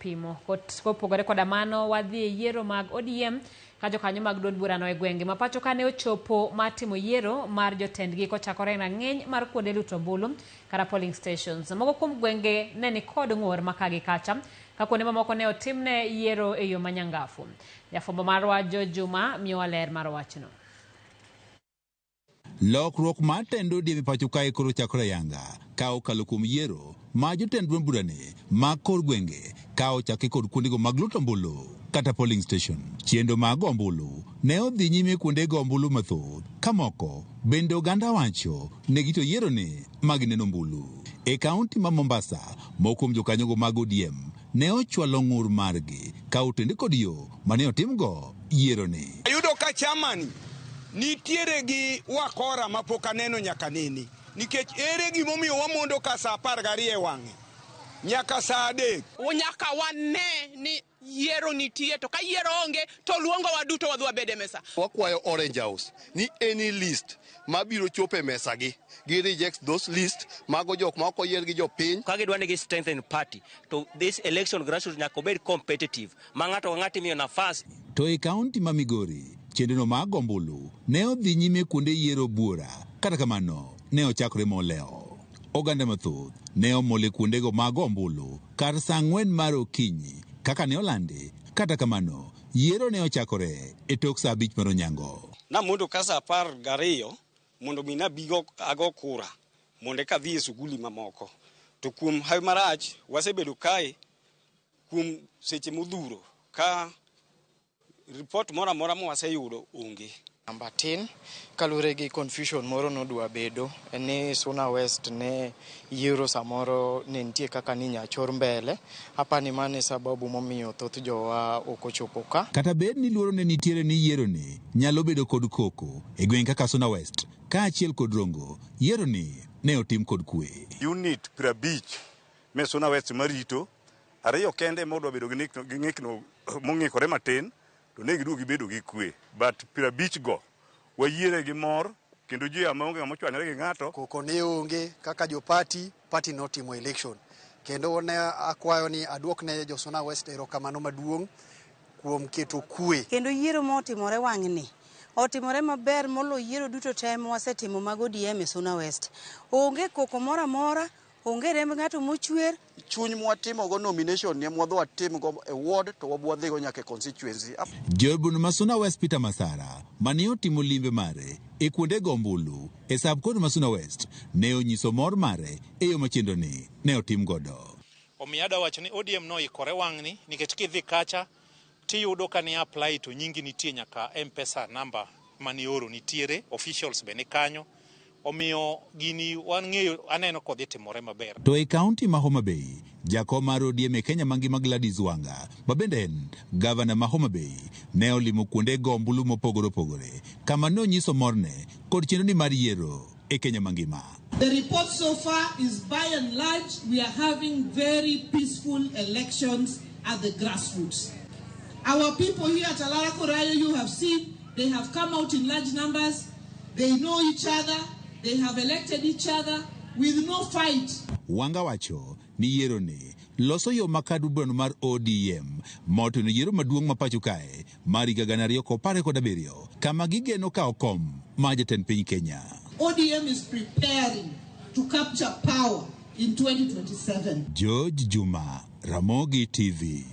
pimo. Kopogore koda mano, wadhi e yiero mag ODM ka jokanyo mag duond burano e gwenge ma pacho ka ne ochopo mar timo yiero mar jotendgi kochakore e rang'iny mar kuonde luto ombulu kata polling stations. Moko kuom gwenge ne ni kod ng'ur ma ka gi kacha ka kuonde mamoko ne otimne yiero e yo manyangafu. Jafwambo marwa George Juma miyowa ler mar wachno. Lokruok mar tend ODM e pacho kae koro chakore ayanga ka okalo kuom yiero ma jotend duond burani mag kor gwenge ka ochaki kod kuondego mag luto ombulu kata polling station. Chenro mag go ombulu ne odhi nyime kuonde go ombulu mathoth ka moko bende oganda wacho ne gito yiero ni ma gineno ombulu. E kaunti ma Mombasa, moko kuom jokanyogo mag ODM ne ochwalo ng'ur margi ka otende kod yo mane otimgo yieroni. Ayudo ka chamani nitiere gi wakora mapok aneno nyaka nene, nikech ere gimomiyo wamondo ka saa 12 e wang'e nyaka saa 3. Nyaka wane ni yiero nitie, to ka yiero onge to luongowa duto wadhi wabed e mesa. Wakwayo Orange House ni any list mabiro chopo e mesa gi, gi reject those list mago jok ma ok oyier gi jopiny. Ka gidwa ni gi strengthen party to this election grassroots nyaka obed competitive ma ng'ato ka ng'ato imiyo nafas. To e kaunti ma Migori, chenrono mar go ombulu ne odhi nyime kuonde yiero buora, kata kamano ne ochakore molewo. Oganda mathoth ne omol e kuondego mag go ombulu kar saa 4 mar okinyi kaka ne olandi, kata kamano yiero ne ochakore e tok saa 5 mar onyango. Namondo ka saa 12 mondo mi nabi ago kura mondo eka adhi e suguli mamoko. To kuom hawi marach wasebedo kae kuom seche modhuro ka report moro amora ma waseyudo onge. Namba tin kaluwore gi confusion moro nodwa bedo ni Suna West ne yiero samoro ne nitie kaka ni nyachor mbele. Apani mano e sababu momiyo thoth jowa ok ochopo ka. Kata bed ni luoro ne nitiere ni yiero ni nyalo bedo kod koko e gweng' kaka Suna West kaachiel kod Rongo, yiero ni ne otim kod kwe. Unit 50 me Suna West marito, 2 kende ema odwa bedo gi ng'ikno mong'ikore matin, to ne giduogo gibedo gi kwe. But 50 go wayiere gi mor kendo ji ama onge ng'ama ochwanyore gi ng'ato. Koko ne onge kaka jo party, party notimo election. Kendo ne akwayo ni aduok ne jo Suna West erokamano maduong' kuom keto kwe. Kendo yiero motimore wang'ni otimore maber molo yiero duto te mwasetimo mag ODM e Suna West. Onge koko moro amora, onge remb ng'ato mochwer. Chuny mwatimogo nomination ni mwadhi watimgo e ward to wabwadhigo nyaka e constituency. Jaod ma Suna West Peter Masara mane otimo limbe mare e kuonde go ombulu e sub county ma Suna West ne onyiso mor mare e yo ma chenro ni ne otim godo. Omiyo adwa wacho ni ODM noikore wang'ni nikech kidhi kacha tiyudo ka ni apply to nyingi nitie nyaka M-Pesa number manioro nitiere, officials be ni kanyo. Omiyo gini wan ng'eyo aneno kodhi timore maber. To e kaunti ma Homa Bay, jakom mar ODM e Kenya mangima Gladys Wanga, ma bende en gavana ma Homa Bay, ne olimo kuonde go ombulu mopogore opogore kama ne onyiso morne kod chenro ni mar yiero e Kenya mangima. The report so far is by and large we are having very peaceful elections at the grassroots. Our people here at Alara Korayo, you have seen, they have come out in large numbers. They know each other, they have elected each other with no fight. Wanga wacho ni yiero ni loso yo ma kad burano mar ODM motelo yiero maduong' ma pacho kae mar higa 2017 kama gigeno kawo kom mar jatend piny Kenya. ODM is preparing to capture power in 2027. George Juma, Ramogi TV.